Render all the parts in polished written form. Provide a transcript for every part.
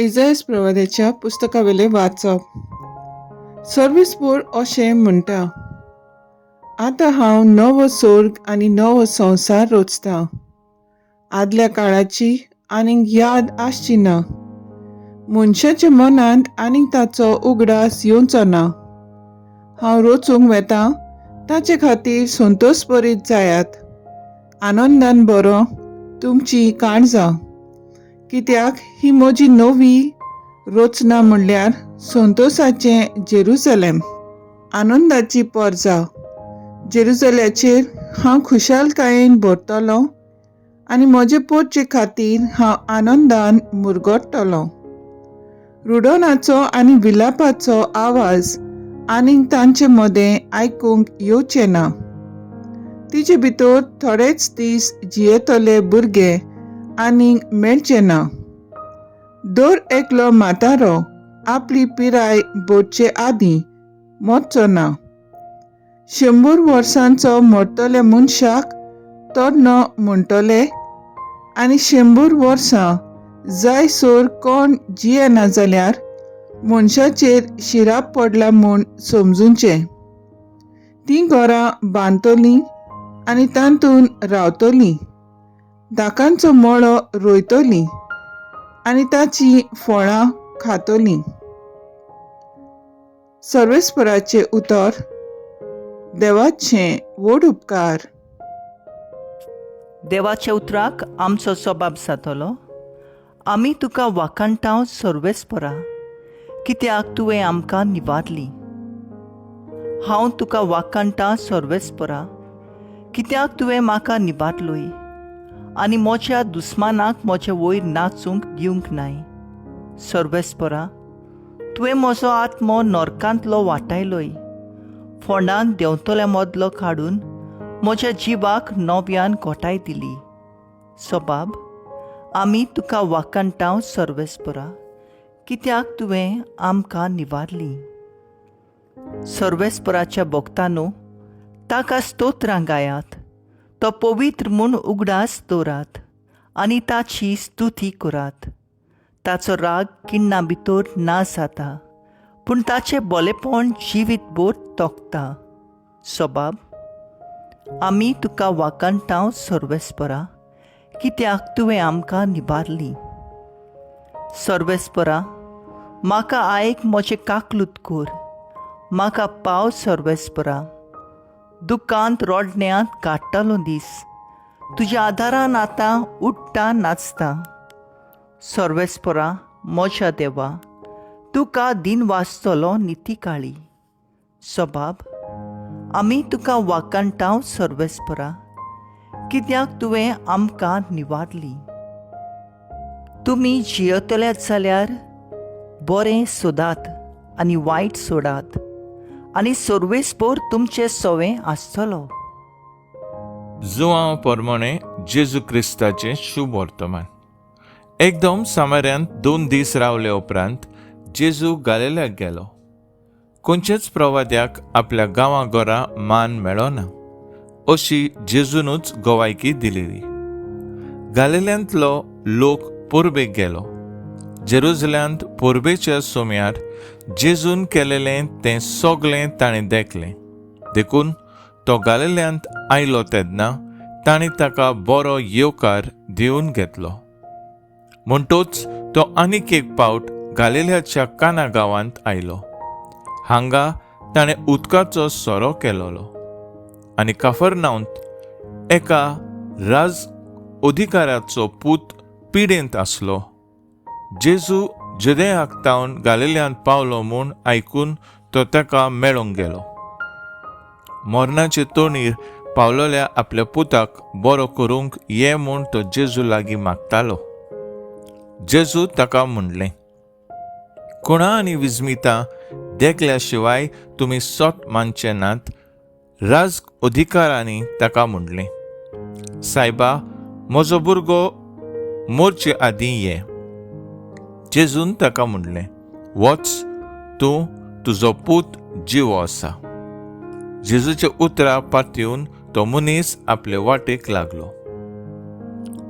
इजायस प्रवाद्याच्या पुस्तकावेलें वाचप. सर्वेस्पोर अशें म्हणटा, आतां हांव नवो सोर्ग आनी नवो संवसार रचतां. आदल्या काळाची आनीक याद आसची ना. मनशाच्या मनांत आनीक ताचो उगडास येवचो ना. हांव रचूंक वेतां ताचे खातीर संतोश बरीत जायात, आनंदान बरो तुमची काळजां, कित्याक ही म्हजी नवी रचना म्हणल्यार संतोसाचें जेरुसलेम, आनंदाची परजा. जेरुजल्याचेर हांव खुशालकायेन भरतलो आनी म्हजे पोरचे खातीर हांव आनंदान मुरगट्टलो. रुडोनाचो आनी विलापाचो आवाज आनीक तांचे मदें आयकूंक येवचें ना. तिचे भितर थोडेच दीस जियेतले भुरगे आनीक मेळचे ना. दर एकलो म्हातारो आपली पिराय भरचे आदीं मरचो ना. 100 वर्सांचो मरतल्या मनशाक तरनो म्हणटले आनी 100 वर्सां जायसर कोण जियेना जाल्यार मनशाचेर शिराप पडला म्हूण समजूचें. तीं घरां बांदतलीं आनी तातूंत रावतलीं, दाकांचो मळो रोयतलीं आनी ताचीं फळां खातलीं. सर्वेस्पराचें उतर. देवाचे व्हड उपकार. देवाच्या उतराक आमचो सबाब जातलो. आमी तुका वाखाणटांव सर्वेस्परा, कित्याक तुवें आमकां निवारली. हांव तुका वाखाणटां सर्वेस्परा, कित्याक तुवें म्हाका निवारलोय आनी म्हज्या दुस्मानाक म्हजे वयर नाचूंक दिवंक नाय. सर्वेस्परा, तुवें म्हजो आत्मो नरकांतलो वाटायलोय, फोंडांत देंवतल्या मदलो काडून म्हज्या जिवाक नव्यान घोटाय दिली. सबाब, आमी तुका वाखाणटांव सर्वेस्परा, कित्याक तुवें आमकां निवारली. सर्वेस्पराच्या भक्तांनो, ताका स्तोत्रां गायात, तो पवित्र म्हूण उगडास दवरात आनी ताची स्तुती करात. ताचो राग किण्णा भितर ना जाता, पूण ताचें बोलेपण जिवीत भर तोखता. सबाब, आमी तुका वाखाणटांव सर्वेस्परा, कित्याक तुवें आमकां निवारली. सर्वेस्परा, म्हाका आयक, म्हजें काकलूत कर, म्हाका पाव सर्वेस्परा. दुकांत रडण्यांत काडटालो दीस, तुज्या आदारान आतां उठ्ठा नाचता. सर्वेस्परा म्हज्या देवा, तुका दिन वाचतलो निती काळी. सबाब, आमी तुका वाखाणटांव सर्वेस्परा, कित्याक तुवें आमकां निवारली. तुमी जियेतल्यात जाल्यार बरें सोदात आनी वायट सोडात आनी सर्वेस्पोर तुमचें सवें आसतलो. जुआंव परमणे जेजू क्रिस्ताचें शुभ वर्तमान. एकदम सामाऱ्यांत 2 दीस रावले उपरांत जेजू गालेल्याक गेलो. खंयच्याच प्रवाद्याक आपल्या गांवा घरा मान मेळना अशी जेजूनच गवायकी दिलेली. गालेल्यांतलो लोक परबेक गेलो. जेरुजल्यांत परबेच्या सोम्यार जेजून केलेलें तें सगळें ताणें देखलें. देखून तो गालेल्यांत आयलो तेन्ना ताणें ताका बरो येवकार दिवन घेतलो. म्हणटोच तो आनीक एक पावट गालेल्याच्या काना गांवांत आयलो. हांगा ताणें उदकाचो सोरो केलोलो. आनी काफरनावंत एका राज अधिकाराचो पूत पिडेंत आसलो. जेजू जुदेयाक तावन गालेल्यांत पावलो म्हूण आयकून तो ताका मेळोंक गेलो. मरणाचे तोणीर पावलोल्या आपल्या पुताक बरो करूंक ये म्हूण तो जेजू लागीं मागतालो. जेजू ताका म्हणलें, कोणा आनी विस्मिता देखल्या शिवाय तुमी सोत मानचे नात. राज अधिकारांनी ताका म्हणलें, सायबा, म्हजो भुरगो मोरचे आदीं ये. जेजून ताका म्हणलें, वच तूं, तुजो पूत जिवो आसा. जेजूच्या उतरां पातयेवन तो मनीस आपले वाटेक लागलो.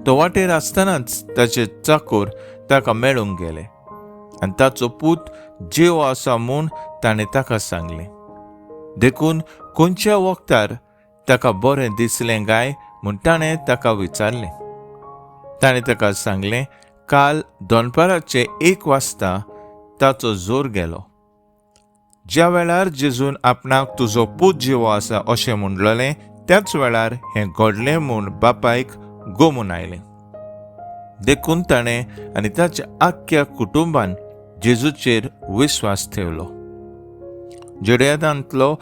तो वाटेर आसतनाच ताचे चाकोर ताका मेळूंक गेले. आनी ताचो पूत जिवो आसा म्हूण ताणें ताका सांगलें. देखून खंयच्या वखदार ताका बरें दिसलें काय म्हूण ताणें ताका विचारलें. ताणें ताका सांगलें, काल दनपाराचे 1 वाजता ताचो जोर गेलो. ज्या वेळार जेजून आपणाक तुजो पूत जिवो आसा अशें म्हणलेलें त्याच वेळार हें घडलें म्हूण बापायक गोमून आयलें. देखून ताणें आनी ताच्या आख्ख्या कुटुंबान जेजूचेर विस्वास ठेवलो. जुदेयांतलो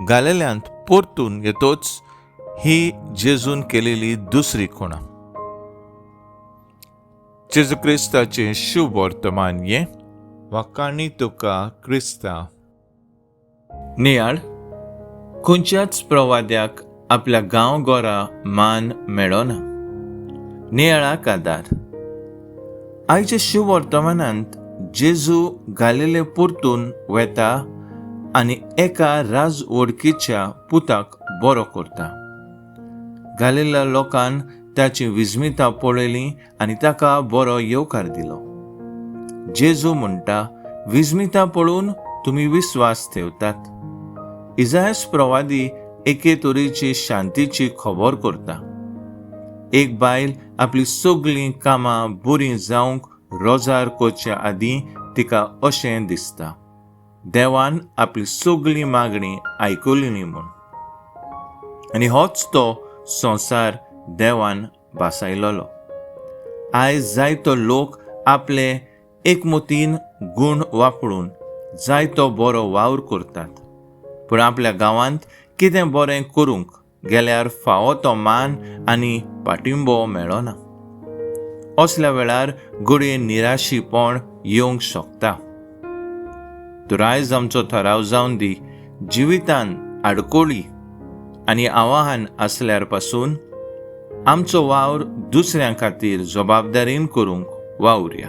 गालिल्यांत परतून येतोच ही जेजून केलेली दुसरी खुणा. जेजू क्रिस्ताचें शुभ वर्तमान हें. वाखाणी तुका क्रिस्ता. नियाळ खंयच्याच प्रवाद्याक आपल्या गांवघरा मान मेळना. नियाळाक आदार. आयच्या शुभ वर्तमानांत जेजू गालिले परतून वेता आनी एका राज वडकीच्या पुताक बरो करता. गालिल्या लोकान ताची विस्मिता पळयली आनी ताका बरो येवकार दिलो. जेजू म्हणटा, विस्मिता पळोवन तुमी विस्वास ठेवतात. इजायस प्रवादी एके तरेची शांतीची खबर करता. एक बायल आपली सगळीं कामां बरीं जावंक रोजार करच्या आदीं तिका अशें दिसता, देवान आपली सगळी मागणी आयकली म्हूण. आनी होच तो संवसार देवान भासायलोलो. आयज जायतो लोक आपले एकमतीन गूण वापरून जायतो बरो वावर करतात, पूण आपल्या गांवांत कितें बरें करूंक गेल्यार फावो तो मान आनी पाटिंबो मेळना. असल्या वेळार घडये निराशीपण येवंक शकता. तर आयज आमचो थाराव जावन दी, जिवितान आडकोळी आनी आव्हान आसल्यार पासून आमचो वावर दुसऱ्यां खातीर जबाबदारीन करूंक वावुरया.